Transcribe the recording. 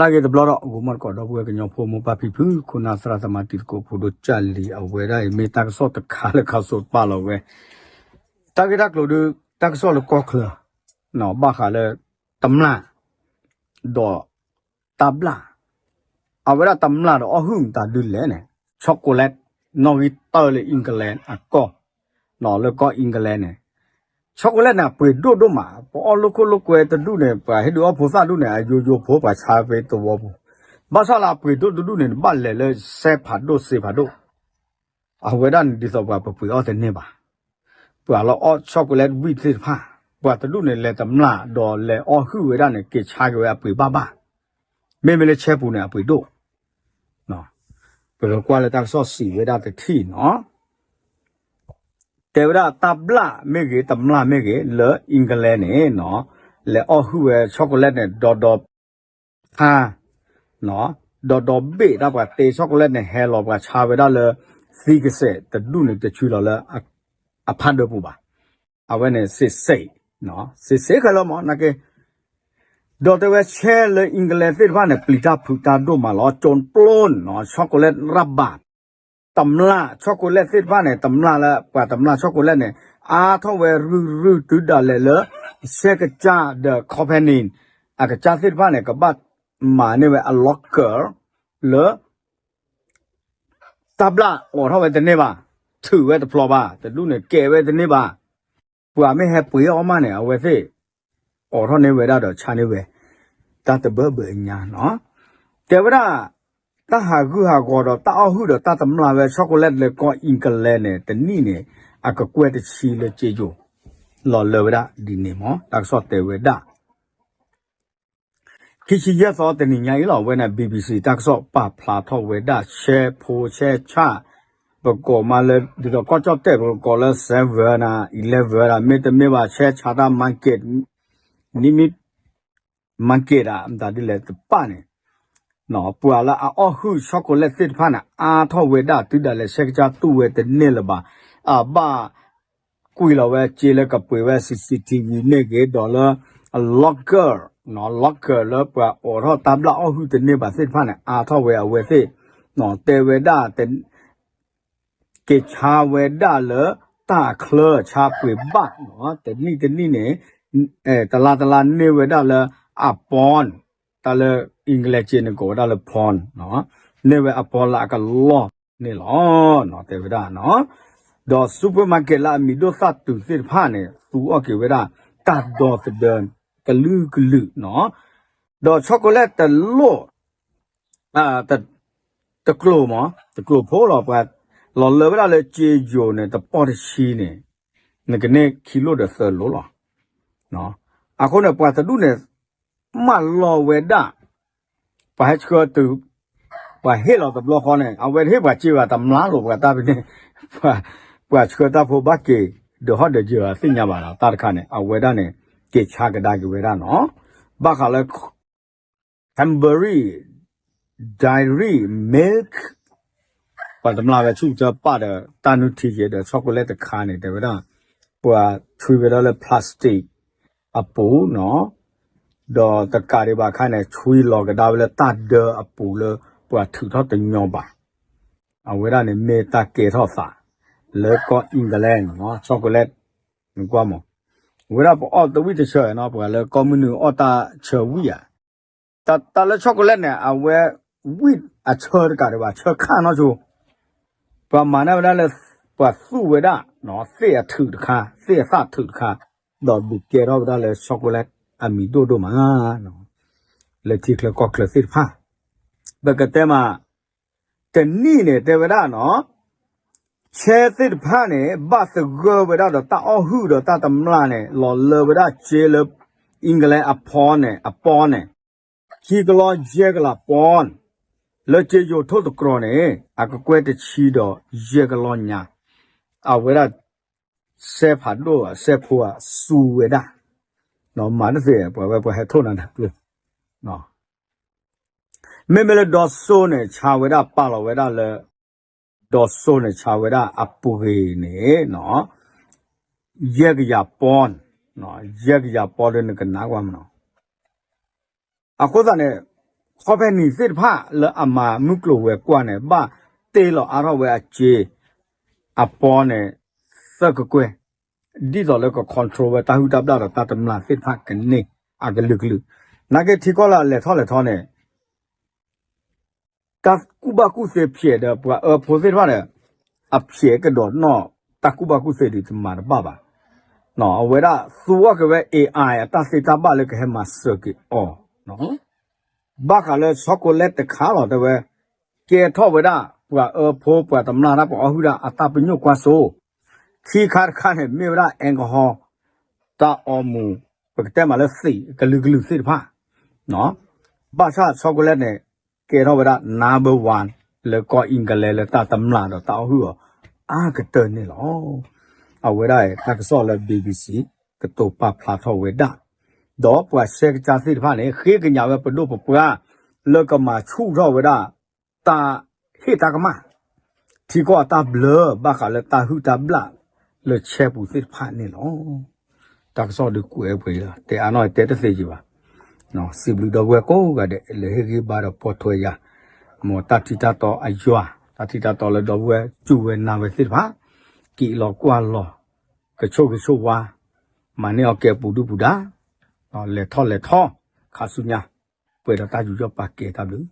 လၢဂ့ၤတဘျီဒီး ဂီၤမီၢ်တကိးဒီပုၢ်ဝဲၢ်ကညီဖိမိၢ်ပၢ်ဖံဖု ခိၣ်နၢ်သရၣ်သမါတံၤသကိးဖိဒိၣ်ကၢ်လံၤ အဝဲဒၣ်အံၤမ့ၢ်တၢ်ကစီၣ်တခါလၢခါစိးပာ်လီၤဝဲ တၢ်ဂ့ၢ်တၢ်ကျိၤဒီး တၢ်ကစီၣ်လၢကီၢ်ချၢ ဘၣ်ဃးလၢ တမျၢ် ဒီး တၢ်ဘျၣ် အဝဲဒၣ်တမျၢ်ဒီးအီၣ်ဟုၣ်မတၤဒုလဲၣ်န့ၣ် chocolate နီၣ်ဂံၢ်တၢလၢ England အကီၢ် လၢကီၢ် England န့ၣ် chocolate န့ၣ် အပှ့ၤဒိၣ်ဒိၣ်မး ပအီၣ်လိာ်ခိၣ်လိာ်ကွဲတဒူၣ်န့ၣ် ပှၤဟ့ၣ်ဒုးအီၣ်ဖိသၣ်ဒူၣ်န့ၣ် အယိယိဖိ ပှၤဆါဖဲသဝီပူၤ ဘၣ်ဆၣ်လၢအပှ့ၤဒိၣ်တဒူၣ်န့ၣ် နဘၣ်လဲၤလၢစဲဖးဒိၣ်စ့ဖးဒိၣ် အဝဲဒၣ်န့ၣ်ဒ်သိးပှၤပပှ့ၤအီၣ်တန့ၢ်ဘၣ်. ပှၤလၢအီၣ် chocolate wheat သ့ၣ်တဖၣ် ပှၤတဒူၣ်န့ၣ် လဲၤတမျၢ်ဒီးလဲၤအီၣ်ဟုၣ်ဝဲဒၣ်န့ၣ် က့ၤဆါက့ၤဝဲအပှ့ၤဘၣ်ဘၣ်. မ့မ့ၢ်လၢဆဲပူၤန့ၣ် အပှ့ၤဒိၣ် ပကကွၢ်လၢတၢ်ကစီၣ်စံးဝဲဒၣ်တထံၣ်နီၤ တဲဝဲဒၣ်တၢ်ဘျၣ်မ့ၢ်ဂ့ၤ တမျၢ်မ့ၢ်ဂ့ၤ လၢ England န့ၣ်နီၤ လဲၤအီၣ်ဟုၣ်ဝဲ chocolate န့ၣ် ဒီဒီ ဖါ ဒီဒီဘ့ၣ်တၢ်ပှၤတ့ chocolate န့ၣ် ဟဲလီၤပှၤဆါဝဲဒၣ်လၢ သံကစဲးတဒူၣ်န့ၣ် တဆှံလီၤလၢ အဖးဒိၣ်ပူၤဘၣ်. အဝဲန့ၣ် စ့စ့ စ့စ့ခဲလၢာ်မး နာ်က့ ဒီးတဲဝဲဆဲလၢ England သ့ၣ်တဖၣ်န့ၣ် ပျံၤတၢ်ဖုးတၢ်ဒိၣ်မးလီၤ ကၠိပျိနီၤ chocolate ရၣ်ဘၣ် တမျၢ် chocolate သ့ၣ်တဖၣ်န့ၣ် တမျၢ်လၢ ပှၤတမျၢ် chocolate န့ၣ် အါထီၣ်ဝဲရုၢ်ရုၢ်တုၤဒၣ်လဲာ်လၢ ဆဲကစၢ်ဒီး company အကစၢ်သ့ၣ်တဖၣ်န့ၣ် ကဘၣ်မၤန့ၢ်ဝဲအ locker လၢ တၢ်ဘျၣ်အိးထီၣ်ဝဲတန့ၢ်ဘၣ်, ထုးဝဲတဖျိးဘၣ်, တဒူၣ်န့ၣ်ကဲဝဲတန့ၢ်ဘၣ်, ပှၤမ့ၢ်ဟဲပှ့ၤအီၣ်မးန့ၣ် အဝဲသ့ၣ် အိးထီၣ်န့ၢ်ဝဲဒၣ်ဒီးဆါန့ၢ်ဝဲ တၢ်တဘၢဘၢအညါနီၤ. တဲဝဲဒၣ် တၢ်ဟးဂူာ်ဟးဂီၤဒီးတၢ်အီၣ်ဟုၣ်ဒီးတၢ်တမျၢ်ဝဲ chocolate လၢကီၢ် England န့ၣ် တနံၣ်န့ၣ် အကကွဲၢ်တဆံလၢစ့ယိၤ လီၤလၢဝဲဒၣ်ဒ်န့ၣ်မး တၢ်ကစီၣ်တဲဝဲဒၣ် ခံဆံယဲၢ်သီတနံၤညါအံၤလီၤ အဝဲန့ၣ် BBC တၢ်ကစီၣ်ပာ်ဖျါထီၣ်ဝဲဒၣ် ဆဲဖိဆဲဆၣ် ပကိးမးလၢ ဒ်သိးကီၢ်ကၠီၣ်တဲာ် ပကိးလၢ seven နီၤ eleven နီၤ မ့တမ့ၢ်ဘၣ် ဆဲဆါတၢ် market နံမ့ၢ် market မတၤဒ်လဲၣ်တပၣ်န့ၣ် ပှၤလၢအအီၣ်ဟုၣ် chocolate သ့ၣ်တဖၣ်န့ၣ် အါထီၣ်ဝဲဒၣ်တုၤဒၣ်လဲာ်ဆဲကစၢ်တူၢ်ဝဲတန့ၢ်လၢၤဘၣ်, အဘၣ် ကွံာ်လီၤဝဲစ့လၢကပှ့ၤဝဲ CCTV မ့ၢ်ဂ့ၤ ဒီးလၢ locker, locker လၢပှၤအိးထီၣ်တၢ်ဘျၣ်အီၣ်ဟုၣ်တန့ၢ်ဘၣ်သ့ၣ်တဖၣ်န့ၣ် အါထီၣ်ဝဲအဝဲသ့ၣ် တဲဝဲဒၣ် က့ၤဆါဝဲဒၣ်လၢတၢ်အချၢဆါပှ့ၤဘၣ်နီၤ တနံၣ်တနံၣ်န့ၣ် တလါတလါန့ၢ်ဝဲဒၣ်လၢအ pound တၢ်လၢ English စ့န့ၣ်ကိးဝဲဒၣ်လၢ pound န့ၢ်ဝဲအ pound လၢအကလီၢ်န့ၣ်လီၤ တဲဝဲဒၣ်နီၤ ဒီး supermarket လၢအမံၤဒိၣ်သၣ်တုၤသ့ၣ်တဖၣ်န့ၣ် သူအီၣ်က့ၤဝဲဒၣ် တၢ်ဒီသဒၢ ကလုာ်ကလုာ်နီၤ ဒီး chocolate တလိၣ် တကျိၤမး တကျိၤဖိလီၤ ပှၤလီၤလၢဝဲဒၣ်လၢစ့ယိၤန့ၣ် တပီၢ်တဆံန့ၣ် နကန့ၢ်ခံလိၣ်ဒီးသၢလိၣ်လီၤ. အဃိန့ၣ် ပှၤတဒူၣ်န့ၣ် မၢလီၤဝဲဒၣ် ပှၤဟဲဆှၢတုၤ ပှၤဟ့ၣ်လီၤတဘျီဃီန့ၣ် အဝဲတဟ့ၣ်ပှၤစ့ဘၣ် တမျၢ်လိာ်ပှၤတၢ်ဖဲန့ၣ် ပှၤဆှၢတၢ်ဖိဘၣ်က့ၤ ဒီးဟီၣ်ဒီးယၢၤသ့ၣ်ညါဘၣ်လီၤ တၢ်တခါန့ၣ် အဝဲဒၣ်န့ၣ် က့ၤဆါကဒါက့ၤဝဲဒၣ်နီၤ ဘၣ်ဃးလၢ Cadbury Dairy Milk ပှၤတမျၢ်ဝဲဆူၣ်ကတၢၢ်ပၣ်ဒီး တၢ်နုၢ်ထံက့ၤဒီး chocolate တခါန့ၣ် တဲဝဲဒၣ် ပှၤဆွံဝဲဒၣ်လၢ plastic အပူၤနီၤ ဒီးတကးဒံးဘၣ်အခါန့ၣ် ဆွံလီၤကဒါဝဲလၢတၢ်ဒၢအပူၤလၢ ပှၤထုးထီၣ်တညီဘၣ် အဝဲဒၣ်န့ၣ် မ့ၢ်တၢ်ကဲထီၣ်သး လၢကီၢ် England နီၤ chocolate နကွၢ်မး အဝဲဒၣ်ပအီၣ်တဝံၣ်တဆၢနီၤ ပှၤလၢကီၢ်မုၢ်နုာ်အီၣ်တၢ်ဆၢဝံၣ်ဧါ တၢ်လၢ chocolate န့ၣ် အဝဲ ဝံၣ်အဆၢတကးဒံးဘၣ် ဆၢခၣ်နီၢ်ဆိ ပှၤမၤန့ၢ်ဝဲဒၣ်လၢ ပှၤသူၣ်ဝဲဒၣ် သ့ၣ်အထုးတခါ သ့ၣ်အသၣ်ထုးတခါ ဒီးဒုးကဲထီၣ်ဝဲဒၣ်လၢ chocolate အမံၤဒိၣ်ဒိၣ်မး လၢထံချၢကီၢ်ချၢသ့ၣ်တဖၣ် ပကတဲမး တနံၣ်န့ၣ် တဲဝဲဒၣ်နီၤ ဆဲသ့ၣ်တဖၣ်န့ၣ် ဘၣ်သဂၢၢ်ဝဲဒၣ်ဒီးတၢ်အီၣ်ဟုၣ်ဒီးတၢ်တမျၢ်န့ၣ် လီၤလၢဝဲဒၣ်စ့လၢ England အဖီန့ၣ် အပီန့ၣ် ခံကလီယဲၢ်ကလးပီ လၢစ့ယိၤထိၣ်တကြီၤန့ၣ် အကကွဲၢ်တဆံဒီးယဲၢ်ကလီညါ အဝဲဒၣ် စဲဖးဒိၣ် စဲဖိ စူဝဲဒၣ် မၤတသ့ ပှၤဝဲပှၤဟဲထိၣ်နၤတကျိၤ မ့မ့ၢ်လၢဒီစိန့ၣ် ဆါဝဲဒၣ်ပာ်လီၤဝဲဒၣ်လၢ ဒီစိန့ၣ် ဆါဝဲဒၣ်အပှ့ၤန့ၣ် ယဲၢ်ကယၤပီ ယဲၢ်ကယၤပီဒီးနကနၣ်ကွၢ်မနီၤ အဃိသတးန့ၣ် ခီဖဲန့ၣ်သ့ၣ်တဖၣ်လၢအမၤမုၢ်ကျိၤဝဲၤကွာ်န့ၣ် ဘၣ်တ့လီၤအါထီၣ်ဝဲအစ့ အပီန့ၣ် သၢကကွဲၢ် ဒ်သိးလၢက control ဝဲတၢ်ဟုၣ်တၢ်ဘျၣ်ဒီးတၢ်တမျၢ်သ့ၣ်တဖၣ်ကန့ၢ်အကလုာ်ကလုာ်, နာ်က့ထံကီၢ်လၢအလဲၤထီၣ်လဲၤထီန့ၣ် တၢ်ကူၣ်ဘၣ်ကူၣ်သ့ဖျဲးဒီးပှၤအၢဖိသ့ၣ်တဖၣ်ဒီး အဖျဲးကဒီးနီၢ်တၢ်ကူၣ်ဘၣ်ကူၣ်သ့ဒုးတမၤတဘၣ်ဘၣ်. အဝဲဒၣ်သူအီၣ်က့ၤဝဲ AI အတၢ်သ့တၢ်ဘၣ်လၢကဟဲမၤစၢၤက့ၤအီၤ ဘၣ်ဃးလၢဆီကိလဲၣ်တခါလီၤတဲဝဲ ကဲထီၣ်ဝဲဒၣ်ပှၤအၢဖိပှၤတမျၢ်တၢ်ပှၤအီၣ်ဟုၣ်ဒၣ်အတၢ်ပညိၣ်ကွၢ်စိ ခံခါတခါန့ၣ် မ့ၢ်ဝဲဒၣ် alcohol တၢ်အီမူၤ ပကတဲမးလၢသံးကလုာ်ကလုာ်သ့ၣ်တဖၣ် ဘၣ်ဆၣ်ဆီကိလဲၣ်န့ၣ် ကဲထီၣ်ဝဲဒၣ် number one လၢကီၢ်အ့ကလဲလၢတၢ်တမျၢ်ဒီးတၢ်အီၣ်ဟုၣ်အီၤအါကတၢၢ်န့ၣ်လီၤ. အဝဲဒၣ်တၢ်ကစီၣ်လၢ BBC ကတိၤပာ်ဖျါထီၣ်ဝဲဒၣ် ဒီးပှၤဆှဲကစၢ်သ့ၣ်တဖၣ်န့ၣ် ဃ့ကညးဝဲပဒိၣ်ပပှၢ် လၢကမၤဆူၣ်ထီၣ်ဝဲဒၣ် တၢ်ဟ့ၣ်တၢ်ကမၣ် ထံကီၢ်အတၢ်ဘျၢဘၣ်ဃးလၢတၢ်ဟုၣ်တၢ်ဘျၣ်လၢဆဲပူၤသ့ၣ်တဖၣ်န့ၣ်လီၤ. တၢ်ကစီၣ်ဒုးကွဲးပှဲၤလီၤ တဲအါနီၢ်တဲတသ့ယံၤဘၣ်. စံးဘျုးဒီပုၢ်ဝဲၢ်ကိးဂၤဒဲး လၢဟ့ၣ်ဂံၢ်ဘါဒီးပိာ်ထွဲယၤ မ်တၢ်ထံတၢ်တီအယွၤ တၢ်ထံတၢ်တီလၢဒီပုၢ်ဝဲၢ်စူၢ်ဝဲနာ်ဝဲသ့ၣ်တဖၣ် က့ၤလီၤကွၢ်လီၤ ကဆိၣ်ဂ့ၤဆိၣ်ဝါ မၤန့ၢ်အီၤကဲပူၤဒုၣ်ပူၤဒါ လဲၤထီၣ်လဲၤထီ ခါဆူညါ ပှဲၤဒီးတၢ်ယူးယီၣ်ပာ်ကဲတၢ်ဘျုး